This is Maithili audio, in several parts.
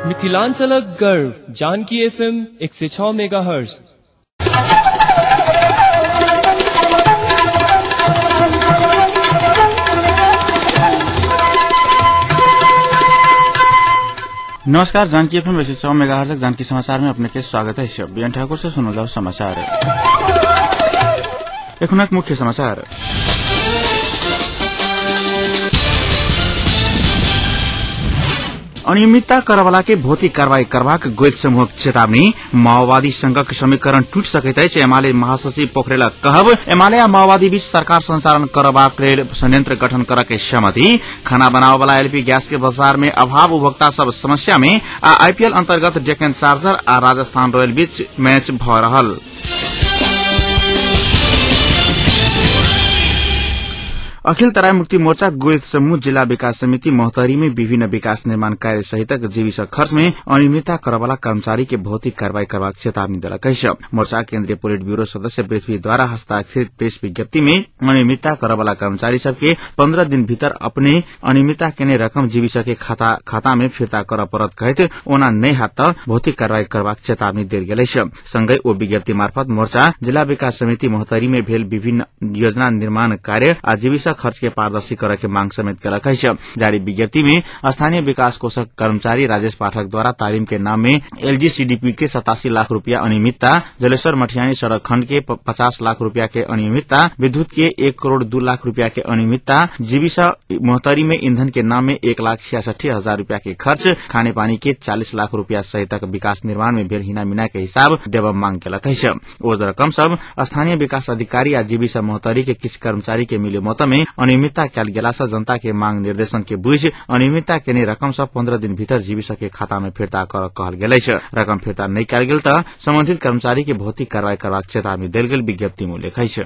मिथिलांचलक गर्व जानकी एफएम 106 मेगाहर्ट्ज। नमस्कार, जानकी एफएम 106 मेगाहर्ट्ज जानकी समाचार में अपने के स्वागत है। बीएन ठाकुर से सुनल जाओ समाचार। एखुनक मुख्य समाचार। अनियमितता करवला के भौतिक कार्रवाई करबाक गोयत समूहक चेतावनी। माओवादी संघक समीकरण टूटि सकैत अछि, एमाले महासचिव पोखरेलक कहब। एमाले आ माओवादी बीच सरकार संचालन करबाक लेल संयंत्र गठन करऽ के सहमति। खाना बनाबय वाला एलपी गैस के बाजार में अभाव, उपभोक्ता सब समस्या में। आ आईपीएल अंतर्गत डेक्कन चार्जर आ राजस्थान रॉयल बीच मैच भऽ रहल। अखिल तराई मुक्ति मोर्चा गोयत समूह जिला विकास समिति महोत्तरी में विभिन्न विकास निर्माण कार्य सहितक जीविस खर्च में अनियमितता करवाला कर्मचारी के भौतिक कार्रवाई करबाक चेतावनी देलक अछि। मोर्चा केन्द्रीय पोलिट ब्यूरो सदस्य पृथ्वी द्वारा हस्ताक्षरित प्रेस विज्ञप्ति में अनियमितता करवाला कर्मचारी सबके 15 दिन भीतर अपने अनियमितता केने रकम जीविस के खाता में फिर्ता करऽ पड़त कहैत ओना नहि हैत त भौतिक कार्रवाई करबाक चेतावनी देल गेल अछि। संगहि ओ विज्ञप्ति मार्फत मोर्चा जिला विकास समिति महोत्तरी में भेल विभिन्न योजना निर्माण कार्य आ जीविस खर्च के पारदर्शी करऽ के मांग समेत केलक अछि। जारी विज्ञप्ति में स्थानीय विकास कोषक कर्मचारी राजेश पाठक द्वारा तालीम के नाम में एलजीसीडीपी के 87 लाख रूपया अनियमितता, जलेश्वर मठियानी सड़क खंड के 50 लाख रूपया के अनियमितता, विद्युत के 1 करोड़ 2 लाख रूपया के अनियमितता, जीविसा महोत्तरी में ईंधन के नाम में 1,66,000 रूपया के खर्च, खाने पानी के 40 लाख रूपया सहितक विकास निर्माण में भेल हिना-मिना के हिसाब देबऽ मांग केलक अछि। ओ रकम सब स्थानीय विकास अधिकारी आ जीविसा महोत्तरी के किछु कर्मचारी के मिले मत में अनियमितता कयल गेला सँ जनता के मांग निर्देशन के बुझि अनियमितता केने रकम सब 15 दिन भीतर जीविसा के खाता में फिर्ता करऽ कहल गेल अछि। रकम फिर्ता नहि कयल गेल त संबंधित कर्मचारी के भौतिक कार्रवाई करबाक चेतावनी देल गेल विज्ञप्ति में उल्लेख अछि।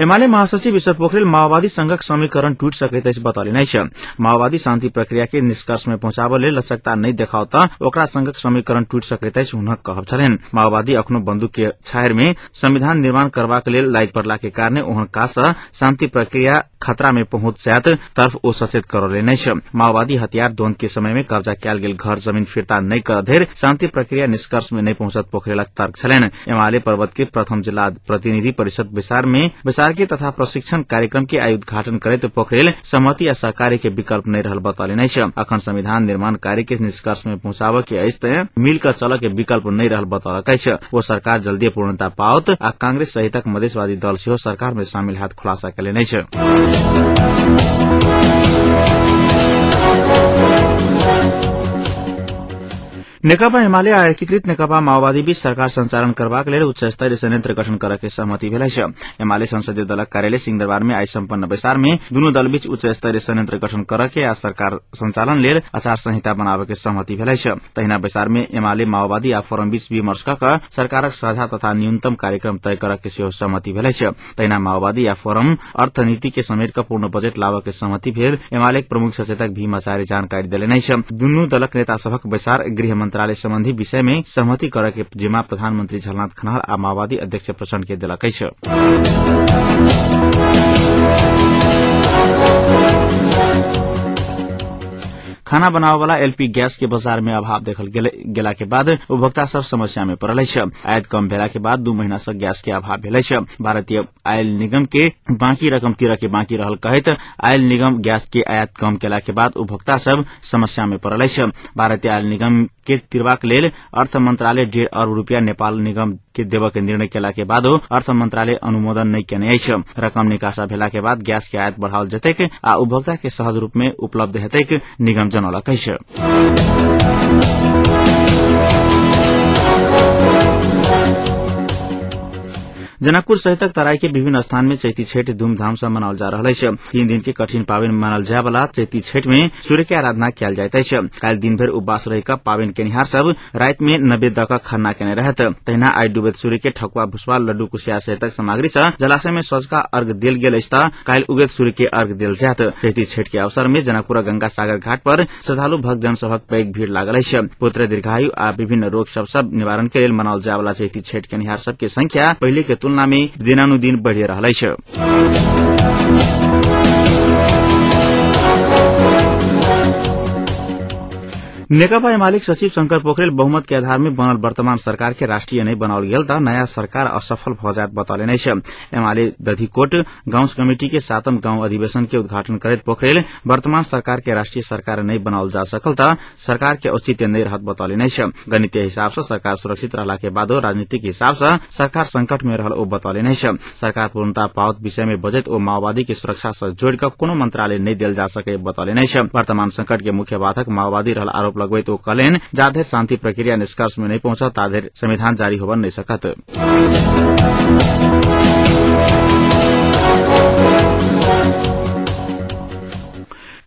एमाले महासचिव ईश्वर पोखरेल माओवादी संघक समीकरण टूटि सकैत अछि बतौलनि अछि। माओवादी शान्ति प्रक्रिया के निष्कर्ष में पहुंचाबऽ लेल लचकता नहि देखाओत त ओकरा संघक समीकरण टूटि सकैत अछि हुनक कहब छलनि। माओवादी अखनो बंदूक के छायर में संविधान निर्माण करबाक लेल लागि पड़ला के कारणे ओहन काज सँ शान्ति प्रक्रिया खतरा में पहुंच जायत तर्फ ओ सचेत करौलनि अछि। माओवादी हथियार द्वंद के समय में कब्जा कयल गेल घर जमीन फिर्ता नहि करऽ धरि शान्ति प्रक्रिया निष्कर्ष में नहि पहुंचत पोखरेलक तर्क छलनि। एमाले पर्वत के प्रथम जिला प्रतिनिधि परिषद बैसार में बैसार के तथा प्रशिक्षण कार्यक्रम के आइ उद्घाटन करैत पोखरेल सहमति आ सहकार्य के विकल्प नहि रहल बतौलनि अछि। अखन संविधान निर्माण कार्य के निष्कर्ष में पहुंचाबऽ के अछि त मिल कऽ चलऽ के विकल्प नहि रहल बतौलक अछि। ओ सरकार जल्दीए पूर्णता पाओत आ कांग्रेस सहितक मधेशवादी दल सेहो सरकार में शामिल हैत खुलासा केलनि अछि। नेकपा एमाले आ एकीकृत नेकपा माओवादी बीच सरकार संचालन करबाक लेल उच्च स्तरीय संयंत्र गठन करऽ के सहमति भेल अछि। एमाले संसदीय दलक कार्यालय सिंहदरबार में आइ सम्पन्न बैसार में दुनू दल बीच उच्च स्तरीय संयंत्र गठन करऽ के आ सरकार संचालन लेल आचार संहिता बनाबऽ के सहमति भेल अछि। तहिना बैसार में एमाले माओवादी आ फोरम बीच विमर्श कऽ कऽ सरकारक साझा तथा न्यूनतम कार्यक्रम तय करऽ के सेहो सहमति भेल अछि। तहिना माओवादी आ फोरम अर्थनीति के समेट कऽ पूर्ण बजेट लाबऽ के सहमति भेल एमाले प्रमुख सचेतक भीमाचार्य जानकारी देलनि अछि। दुनू दलक नेता सभक बैसार गृह मंत्रालय संबंधी विषय में सहमति करऽ के जिम्मा प्रधानमंत्री झलनाथ खनाल आ माओवादी अध्यक्ष प्रचण्ड के देलक अछि। खाना बनावे वाला एलपी गैस के बाजार में अभाव देखल गेला के बाद उपभोक्ता सब समस्या में पड़ल अछि। आयात कम भेला के बाद 2 महीना से गैस के अभाव भेल अछि। भारतीय आयल निगम के बाँकी रकम तिर के बाँकी रहल कहैत आयल निगम गैस के आयात कम केला के बाद उपभोक्ता सब समस्या में पड़ल अछि। भारतीय आयल निगम के तिरबाक लेल अर्थ मंत्रालय 1.5 अरब रूपया नेपाल निगम के देबय के निर्णय केला के बादो अर्थ मंत्रालय अनुमोदन नहि केने अछि। रकम निकासा भेला के बाद गैस के आयात बढ़ाओल जेतैक आ उपभोक्ता के सहज रूप में उपलब्ध हेतैक निगम जनौलक अछि। जनकपुर सहितक तराई के विभिन्न स्थान में चैती छठ धूमधाम से मनाओल जा रहल अछि। 3 दिन के कठिन पाबनि मानल जाय वाला चैती छठ में सूर्य के आराधना कयल जाइत अछि। काल्हि दिन भरि उपवास रहि कऽ पाबनि केनिहार सब राति में नैवेद्य दऽ कऽ खरना केने रहत। तहिना आइ डूबैत सूर्य के ठकुआ, भुसवा, लड्डू, कुशियार सहितक सामग्री सँ जलाशय में सँझुका अर्घ देल गेल अछि तऽ काल्हि उगैत सूर्य के अर्घ देल जायत। चैती छठ के अवसर में जनकपुरक गंगा सागर घाट पर श्रद्धालु भक्तजन सभक पैघ भीड़ लागल अछि। पुत्र दीर्घायु आ विभिन्न रोग सब सँ निवारण के लेल मनाओल जाय वाला चैती छठ केनिहार सब के संख्या पहिले के तुलना में दिनानुदिन बढ़ि रहल अछि। नेकपा एमालेक सचिव शंकर पोखरेल बहुमत के आधार में बनल वर्तमान सरकार के राष्ट्रिय नहि बनाओल गेल तऽ नयाँ सरकार असफल भऽ जायत बतौलनि अछि। एमाले दधिकोट गांव कमिटी के 7म गांव अधिवेशन के उद्घाटन करैत पोखरेल वर्तमान सरकार के राष्ट्रिय सरकार नहि बनाओल जा सकल तऽ सरकार के औचित्य नहि रहत बतौलनि अछि। गणितीय हिसाब सँ सरकार सुरक्षित रहला के बादो राजनीतिक हिसाब सँ सरकार संकट में रहल ओ बतौलनि अछि। सरकार पूर्णता पाओत विषय में बजैत ओ माओवादी के सुरक्षा सँ जोड़ि कऽ कोनो मंत्रालय नहि देल जा सके बतौलनि अछि। वर्तमान संकट के मुख्य बाधक माओवादी रहल आरोप लगबैत ओ कहलनि जाधरि शांति प्रक्रिया निष्कर्ष में नहि पहुंचत ताधरि संविधान जारी होबय नहि सकत।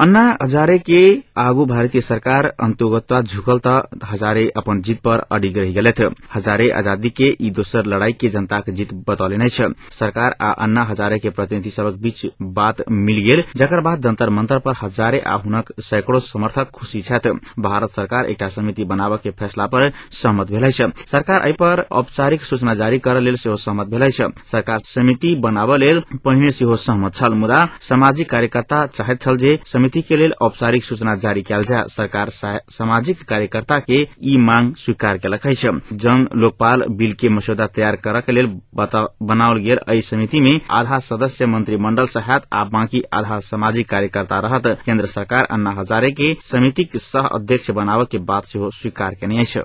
अन्ना हजारे के आगू भारतीय सरकार अंतोगत्वा झुकल त हजारे अपन जीत पर अडिग रहि गेलथि। हजारे आजादी के ई दोसर लड़ाई के जनताक जीत बतौलनि अछि। सरकार आ अन्ना हजारे के प्रतिनिधि सभक बीच बात मिल गेल, जकर बाद जंतर मंतर पर हजारे आ हुनक सैकड़ों समर्थक खुशी छथि। भारत सरकार एकटा समिति बनाबय के फैसला पर सहमत भेल अछि। सरकार एहि पर औपचारिक सूचना जारी करय लेल सेहो सहमत भेल अछि। सरकार समिति बनाबय लेल पहिने सेहो सहमत छल, मुदा सामाजिक कार्यकर्ता चाहैत छल जे समिति के लेल औपचारिक सूचना जारी कयल जाय। सरकार सामाजिक कार्यकर्ता के ई मांग स्वीकार केलक अछि। जन लोकपाल बिल के मसौदा तैयार करय के लेल बनाओल गेल एहि समिति में आधा सदस्य मंत्रिमंडल सँ हैत आ बाकी आधा सामाजिक कार्यकर्ता रहत। केन्द्र सरकार अन्ना हजारे के समितिक सह अध्यक्ष बनाबय के बात सेहो स्वीकार केने अछि।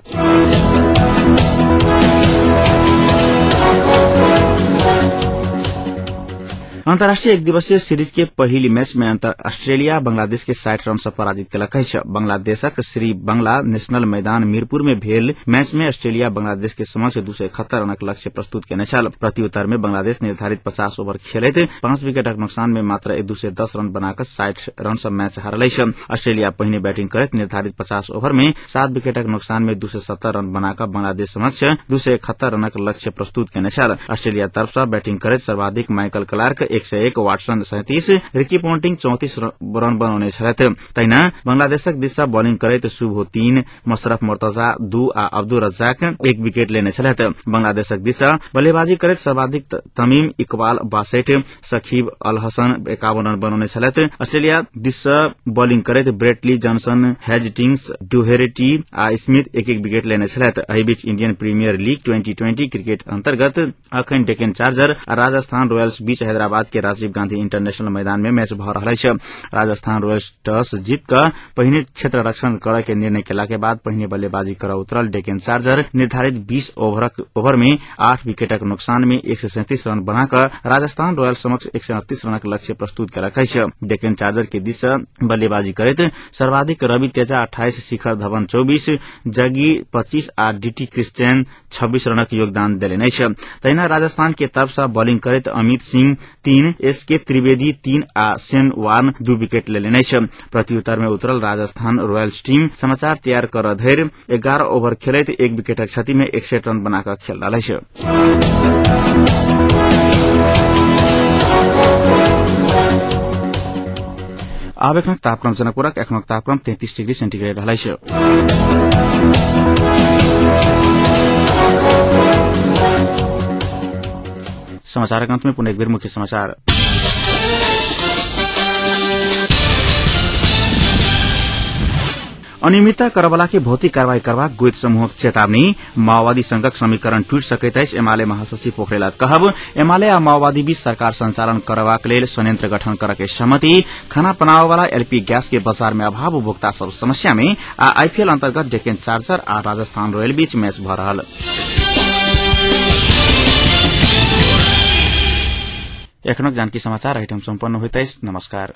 अन्तर्राष्ट्रिय एक दिवसीय सीरीज के पहिल मैच में ऑस्ट्रेलिया बांग्लादेश के 60 रन से पराजित केलक अछि। बांग्लादेशक श्री बांग्ला नेशनल मैदान मीरपुर में भेल मैच में ऑस्ट्रेलिया बांग्लादेश के समक्ष 271 रनक लक्ष्य प्रस्तुत केने छल। प्रत्युत्तर में बांग्लादेश निर्धारित 50 ओभर खेलैत 5 विकेटक नुकसान में मात्र 210 रन बनाकर 60 रन से मैच हारल अछि। ऑस्ट्रेलिया पहिने बैटिंग करैत निर्धारित 50 ओभर में 7 विकेटक नुकसान में 270 रन बनाकर बांग्लादेश समक्ष 271 रनक लक्ष्य प्रस्तुत केने छल। ऑस्ट्रेलिया तरफ से बैटिंग करैत सर्वाधिक Michael Clarke 101, Watson 37, Ricky Ponting 34 run बनौने छलथि। तहिना बांग्लादेशक दिस सँ बॉलिंग करैत शुभो 3, मशरफ मुर्तजा 2 आ अब्दुल रज्जाक 1 विकेट लेने छलथि। बांग्लादेशक दिस सँ बल्लेबाजी करैत सर्वाधिक तमीम इकबाल 62, सखीब अल हसन 51 रन बनौने छलथि। ऑस्ट्रेलिया दिस सँ बॉलिंग करैत ब्रेटली, जॉनसन, हेजटिंग्स, डुहेरेटी आ स्मिथ 1-1 विकेट लेने छलथि। एहि बीच इंडियन प्रीमियर लीग 2020 क्रिकेट अंतर्गत अखन डेक्कन चार्जर आ राजस्थान रॉयल्स बीच हैदराबाद के राजीव गांधी इंटरनेशनल मैदान में मैच भऽ रहल अछि। राजस्थान रॉयल्स टॉस जीत कऽ पहिने क्षेत्र रक्षण करय के निर्णय केला के बाद पहिने बल्लेबाजी करय उतरल डेक्कन चार्जर निर्धारित 20 ओवर में 8 विकेटक नुकसान में 137 रन बनाकऽ राजस्थान रॉयल्स समक्ष 138 रनक लक्ष्य प्रस्तुत केलक अछि। डेक्कन चार्जर के दिस सँ बल्लेबाजी करैत सर्वाधिक रवि तेजा 28, शिखर धवन 24, जगी 25 आ डीटी क्रिश्चियन 26 रनक योगदान देलनि अछि। तहिना राजस्थान के तरफ सँ बॉलिंग करैत अमित सिंह 3, एस के त्रिवेदी 3 आ शेन वार्न 2 विकेट लेलनि अछि। प्रत्युत्तर में उतरल राजस्थान रॉयल्स टीम समाचार तैयार करऽ धरि 11 ओभर खेलैत 1 विकेटक क्षति में 61 रन बनाकऽ खेल रहल अछि। आब एखनक तापक्रम जनकपुरक एखनक तापक्रम 33 डिग्री सेन्टीग्रेड रहल अछि। समाचारक अंत में पुनः एक बेर मुख्य समाचार। अनियमितता करवला के भौतिक कार्रवाई करबाक गोइत समूहक चेतावनी। माओवादी संघक समीकरण टूटि सकैत अछि, एमाले महासचिव पोखरेलक कहब। एमाले आ माओवादी बीच सरकार संचालन करबाक लेल संयंत्र गठन करऽ के सहमति। खाना बनाबऽवाला एलपी गैस के बाजार में अभाव, उपभोक्ता सब समस्या में। आ आईपीएल अंतर्गत डेक्कन चार्जर आ राजस्थान रॉयल बीच मैच भऽ रहल। एखनक जानकी समाचार एहिठाम सम्पन्न होइत अछि। नमस्कार।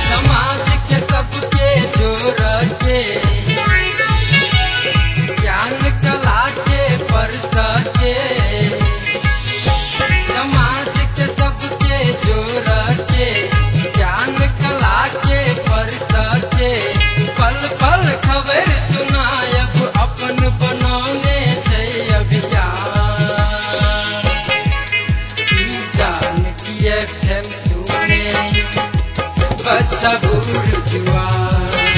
समाज के सबके जोड़ के ज्ञान कला के सके, समाज के सबके जोड़ के ज्ञान कला के पर सके, पल पल खबर सुनायब अपन बनौने छै अभियान। जानकी एफएम सुने बच्चा बूढ़ जुआन,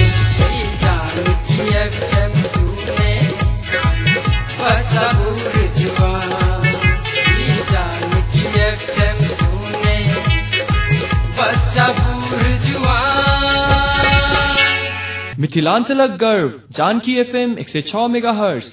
जानकी एफएम सुने बच्चा बूढ़ जुआन, जानकी एफएम सुने बच्चा बूढ़ जुआन। मिथिलांचलक गर्व जानकी एफएम 106 मेगाहर्ट्ज।